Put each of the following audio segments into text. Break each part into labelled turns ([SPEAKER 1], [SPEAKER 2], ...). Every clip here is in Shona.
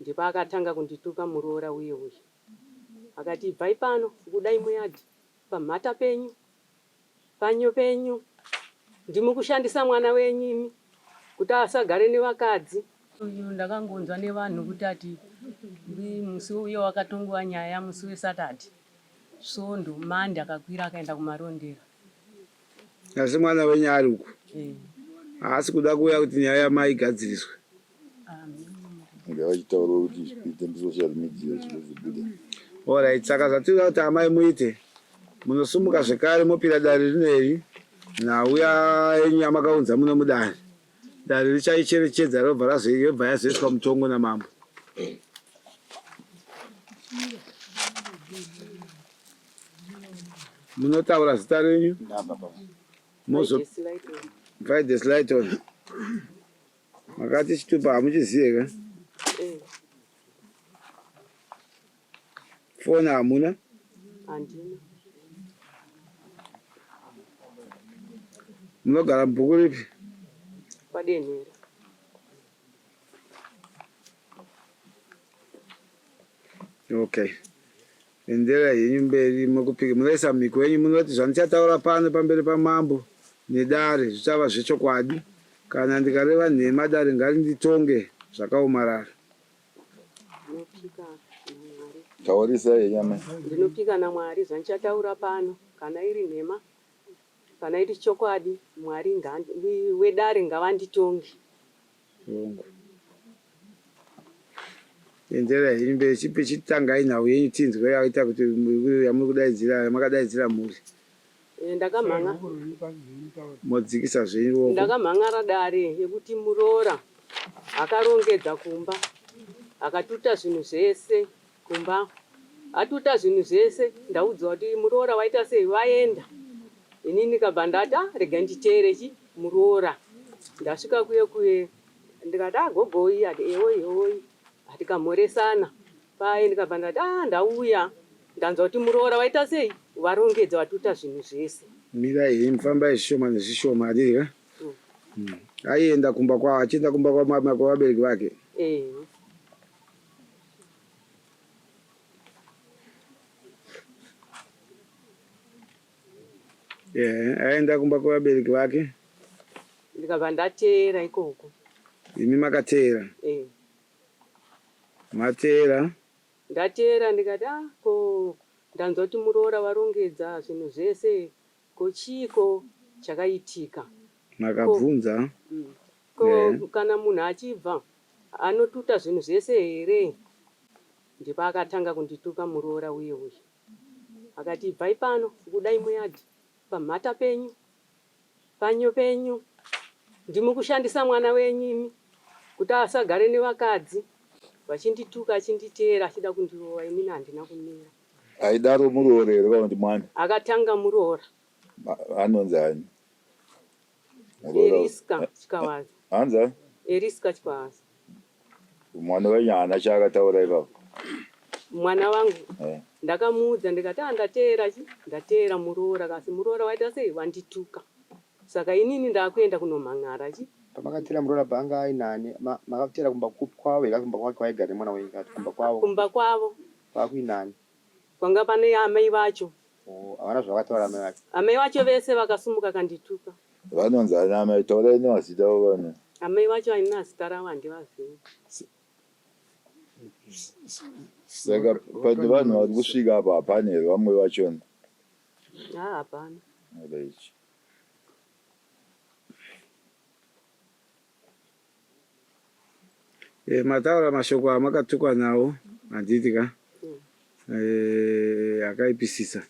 [SPEAKER 1] Ndipo akatanga kundituka muroora uye uye. Akati ibvai pano budai muyadhi pamhata penyu panyo penyu ndimi kushandisa mwana wenyu imi kuti asagare nevakadzi. Uyu ndakangonzwa nevanhu kuti ati musi uyo wakatongwa nyaya musi weSaturday Svondo Monday akakwira akaenda kuMarondera.
[SPEAKER 2] Asi mwana wenyu ari uku haasi kuda kuuya kuti nyaya yamai igadziriswe.
[SPEAKER 3] Ngavachitaura kuti kuite social media zvinozobuda.
[SPEAKER 2] Alright, saka zvatinoda kuti amai muite, munosumuka zvekare mopira dare rineri nhau yenyu yamakaunza muno mudare. Dare richaicherechedza robva razo yobva yazoiswa mutongo namambo. Munotaura zita renyu mozo Vides Lighton. Makati chitupa hamuchizive ka?
[SPEAKER 1] Eh.
[SPEAKER 2] Foni hamuna?
[SPEAKER 1] Handina.
[SPEAKER 2] Munogara mubhuku ripi?
[SPEAKER 1] KwaDenhera.
[SPEAKER 2] Okay. Endererai henyu mberi mukupika munoisa mhiko yenyu munoti zvandichataura pano pamberi pamambo nedare zvichava zvechokwadi. Kana ndikareva nhema dare ngarinditonge zvakaomarara.
[SPEAKER 1] Ndinopika naMwari.
[SPEAKER 3] Taurisai henyu amai.
[SPEAKER 1] Ndinopika naMwari zvandichataura pano kana iri nhema kana iri chokwadi Mwari wedare ngavanditonge.
[SPEAKER 2] Hongu. Endererai henyu mberi chipi chitangai nhau yenyu tinzwe yaita kuti yamuri kudaidzira yamakadaidzira mhuri.
[SPEAKER 1] Eh, ndakamhanga
[SPEAKER 2] Modzikisa zvenyu ruoko.
[SPEAKER 1] Ndakamhan'ara dare yekuti muroora akarongedza kumba akatuta zvinhu zvese kumba atuta zvinhu zvese ndaudzwa kuti muroora waita sei vaenda ini ndikabva ndati ah rega nditeere chi muroora ndasvika kuye kuye ndikati ah gogoi ati ewoi ewoi tikamhoresana paye ndikabva ndati ah ndauya ndanzwa kuti muroora waita sei varongedza vatuta zvinhu zvese.
[SPEAKER 2] Mirai henyu fambai zvishoma nezvishoma handiti ka? Aienda kumba kwavo achienda kumba kwavabereki vake.
[SPEAKER 1] Eh.
[SPEAKER 2] Yeah, aenda kumba kwevabereki vake.
[SPEAKER 1] Ndikabva ndateera ikoko.
[SPEAKER 2] Imi makateera?
[SPEAKER 1] Eh.
[SPEAKER 2] Mateera?
[SPEAKER 1] Ndateera ndikati ah ko ndanzwa kuti muroora varongedza zvinhu zvese ko chiiko chakaitika?
[SPEAKER 2] Makabvunza?
[SPEAKER 1] Ko
[SPEAKER 2] Yeah.
[SPEAKER 1] kana munhu achibva anotuta zvinhu zvese here? Ndipo akatanga kundituka muroora uye uye. Akati ibvai pano budai muyadhi pamhata penyu panyo penyu ndimi kushandisa mwana wenyu imi kuti asagare nevakadzi vachindituka achinditeera achida kundirova inini handina kumira.
[SPEAKER 3] Aidaro muroora here kana kuti mwana?
[SPEAKER 1] Akatanga muroora.
[SPEAKER 3] Anonzi ani?
[SPEAKER 1] Eriska Chikawaza.
[SPEAKER 3] Hanzi ani?
[SPEAKER 1] Eriska Chikawaza.
[SPEAKER 3] Mwana wenyu haana chaakataura ipapo?
[SPEAKER 1] Mwana wangu ndakamuudza ndikati ah ndateera chi ndateera muroora kasi muroora waita sei wandituka saka inini ndakuenda kunomhan'ara chi.
[SPEAKER 4] Pamakateera muroora paanga ainani makateera kumba kupi kwavo here kumba kwake kwaigara nemwana wenyu kana kuti kumba kwavo?
[SPEAKER 1] Kumba kwavo.
[SPEAKER 4] Kwakuinani?
[SPEAKER 1] Kwanga pane amai vacho.
[SPEAKER 4] Oh, havana zvavakataura amai vacho.
[SPEAKER 1] Amai vacho vese vakasumuka kandituka.
[SPEAKER 3] Vanonzi ani amai? Taurai nemazita avo vanhu.
[SPEAKER 1] Amai vacho haina zita ravo handivazivi.
[SPEAKER 3] Saka pane vanhu vari kusvika apa hapana here vamwe vachona?
[SPEAKER 1] Haa hapana.
[SPEAKER 3] Right.
[SPEAKER 2] Eh, mataura mashoko amakatukwa nawo handiti ka? Eh, akaipisisa.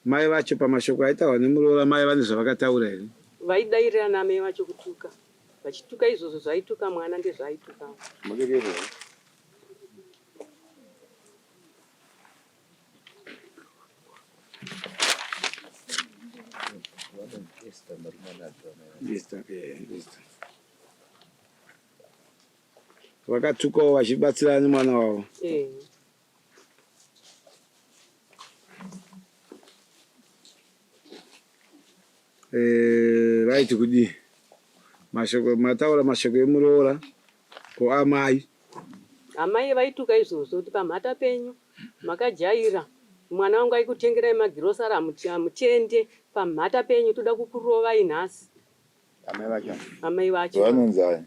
[SPEAKER 2] Mai vacho pamashoko aitaurwa nemuroora mai vane zvavakataura here?
[SPEAKER 1] Vaidairirana amai vacho kutuka. Vachituka izvozvo zvaituka mwana ndezvaaitukawo.
[SPEAKER 2] Vakatukawo vachibatsirana nemwana wavo.
[SPEAKER 1] Eh.
[SPEAKER 2] Eh, vaiti kudii? Mashoko mataura mashoko emuroora ko amai.
[SPEAKER 1] Amai vaituka izvozvo kuti pamhata penyu makajaira mwana wangu aikutengerai magirosari hamutende pamhata penyu toda kukurovai nhasi.
[SPEAKER 4] Amai vacho.
[SPEAKER 1] Amai vacho.
[SPEAKER 3] Vanonzi ani?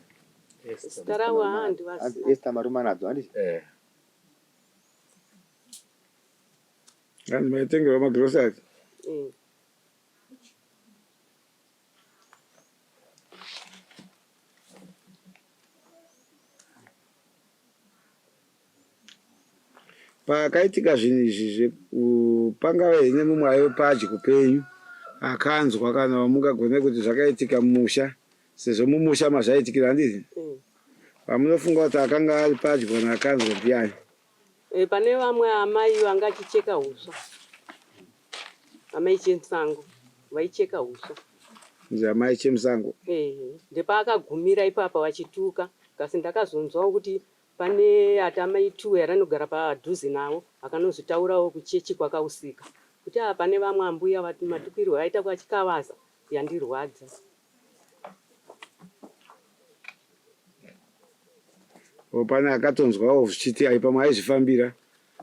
[SPEAKER 1] Zita ravo handivazivi.
[SPEAKER 4] Esther Marumanadzo handiti?
[SPEAKER 3] Eh.
[SPEAKER 2] Hanzi maitengerwa magrosari.
[SPEAKER 1] Eh.
[SPEAKER 2] Pakaitika zvinhu izvi pangave here nemumwe aive padyo penyu akanzwa kana wamungagone kuti zvakaitika mumusha sezvo mumusha mazvaitikira handiti?
[SPEAKER 1] Mm.
[SPEAKER 2] Vamunofunga kuti akanga ari padyo kana akanzwa ndiani?
[SPEAKER 1] E, pane vamwe amai vanga achicheka huswa, amai Chemusango vaicheka huswa.
[SPEAKER 2] Nzi amai Chemusango.
[SPEAKER 1] E, ndepaakagumira ipapa vachituka, kasi ndakazonzwawo kuti pane ati amai Tuwe anogara padhuze navo akanozvitaurawo kuchechi kwakausika kuti a pane vamwe ambuya matukirwe vaita kwachikavaza yandirwadza.
[SPEAKER 2] O pane akatonzwawo zvichiti ai pamwe aizvifambira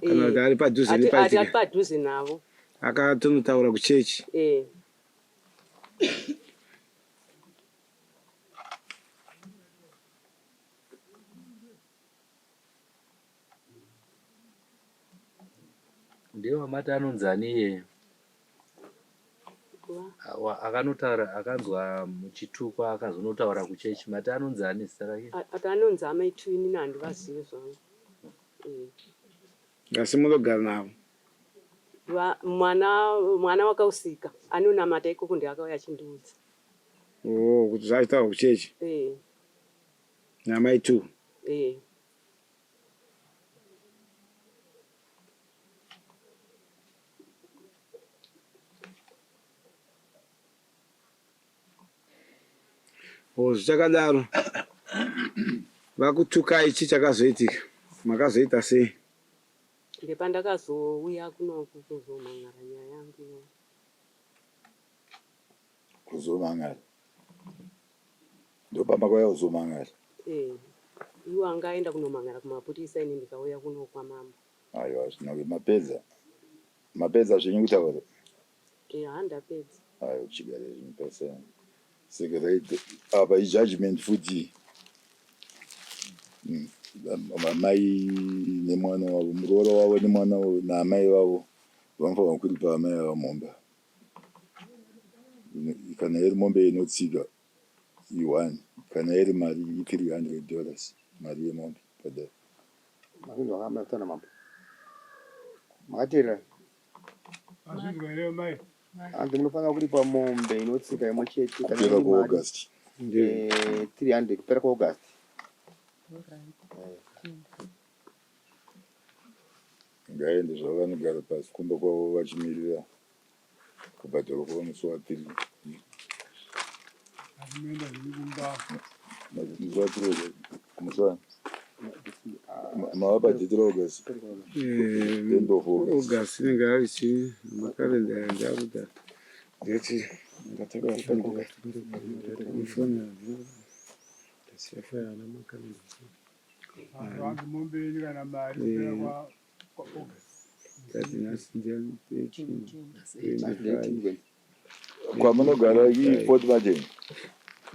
[SPEAKER 2] kana kuti ari padhuze
[SPEAKER 1] nepaitika. Ari padhuze navo.
[SPEAKER 2] Akatonotaura kuchechi.
[SPEAKER 1] Eh.
[SPEAKER 5] Ndiye wamati anonzi ani iyeye? Akanotaura akanzwa muchitukwa akazonotaura kuchechi mati anonzi ani zita rake?
[SPEAKER 1] Ati anonzi amai Twini handivazive zvangu.
[SPEAKER 2] Asi munogara navo?
[SPEAKER 1] Mwana mwana wakausika anonamata ikoko ndiye akauya achindiudza.
[SPEAKER 2] Oh, kuti zvaitaurwa kuchechi?
[SPEAKER 1] Eh.
[SPEAKER 2] Namai 2?
[SPEAKER 1] Eh.
[SPEAKER 2] Oh, zvichakadaro vakutukai chii chakazoitika? Makazoita sei?
[SPEAKER 1] Ndepandakazouya kunoku kuzomhan'ara nyaya yangu iyoyo.
[SPEAKER 3] Kuzomhan'ara? Ndopamakauya kuzomhan'ara?
[SPEAKER 1] Eh, iwo anga aenda kunomhan'ara kumapurisa ini ndikauya kuno kwamambo.
[SPEAKER 3] Aiwa, zvino mapedza. Mapedza zvenyu kutaura?
[SPEAKER 1] Eh, haa ndapedza.
[SPEAKER 3] Aiwa, chigare zvinhu pese. Saka right apa ijudgment futi. Amai nemwana wavo, muroora wavo nemwana wavo naamai vavo vanofanirwa kuripa amai ava mombe. Kana iri mombe inotsika i1, kana iri mari i300 dollars mari yemombe padare.
[SPEAKER 4] Makunzwa kamataura mambo. Makateerera?
[SPEAKER 6] Mazvinzwa here mai?
[SPEAKER 4] Hanzi munofanira kuripa mombe inotsika imwe chete kana
[SPEAKER 3] Kupera
[SPEAKER 4] iri mari
[SPEAKER 3] kwaAugust.
[SPEAKER 4] eh, 300 kupera kwaAugust.
[SPEAKER 3] Ngaende zvavo vanogara pasi kumba kwavo vachimirira kubhadharwa kwavo musi wa 3.
[SPEAKER 6] Azvinoenda zviri kumba.
[SPEAKER 3] Musi wa 3 musi wa mava padate raAugust. End of August.
[SPEAKER 2] August inenge ari chii? Makalenda aya ndakuda ndeti ndatakura foni.
[SPEAKER 6] Hanzi mombe yenyu kana mari kupera kwa kwa August.
[SPEAKER 2] Ndati nhasi ndiani 13 25.
[SPEAKER 3] Kwamunogara iFort Martin?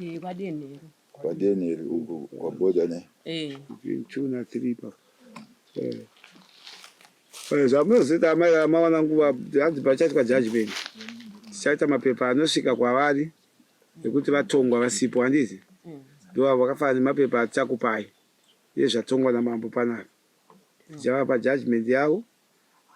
[SPEAKER 1] Eh, kwaDenhero.
[SPEAKER 3] KwaDenhero uko kwaBoda ne?
[SPEAKER 1] Eh.
[SPEAKER 2] Between 2 na 3 pa. Eh. Zvamunozoita amai mawana nguva hanzi pachaitwa judgment. Tichaita mapepa anosvika kwavari ekuti vatongwa vasipo handiti? Ndivo vakafanana nemapepa atichakupai ezvatongwa namambo panapa. Tichavapa judgment yavo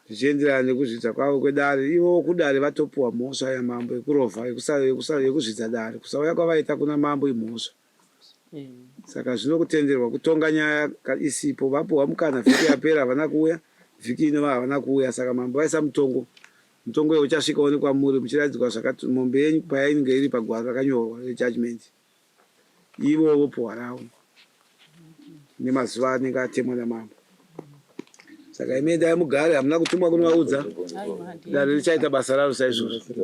[SPEAKER 2] zvichienderana nekuzvidza kwavo kwedare. Ivo kudare vatopuwa mhosva yamambo yekurovha yekuzvidza dare. Kusauya kwavaita kuna mambo imhosva. Saka zvinokutenderwa kutonga nyaya isipo. Vapuwa mukana vhiki yapera havana kuuya, vhiki ino havana kuuya. Saka mambo vaisa mutongo. Mutongo uyu uchasvikawo nekwamuri muchiratidzwa zvakati mombe yenyu payainge iri pagwaro rakanyorwa rejudgment. Ivo vopuwa ravo nemazuva anenge atemwa namambo. Saka imi endai mugare, hamuna kutumwa kunovaudza. Dare richaita basa raro saizvozvo.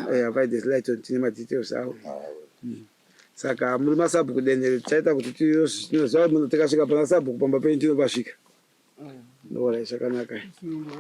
[SPEAKER 2] Havaide Lighton tine madetails avo. Saka muri masabhuku Denhere tichaita kuti tinoziva kuti tikasvika pana sabhuku pamba penyu tinopasvika. Orai zvakanaka.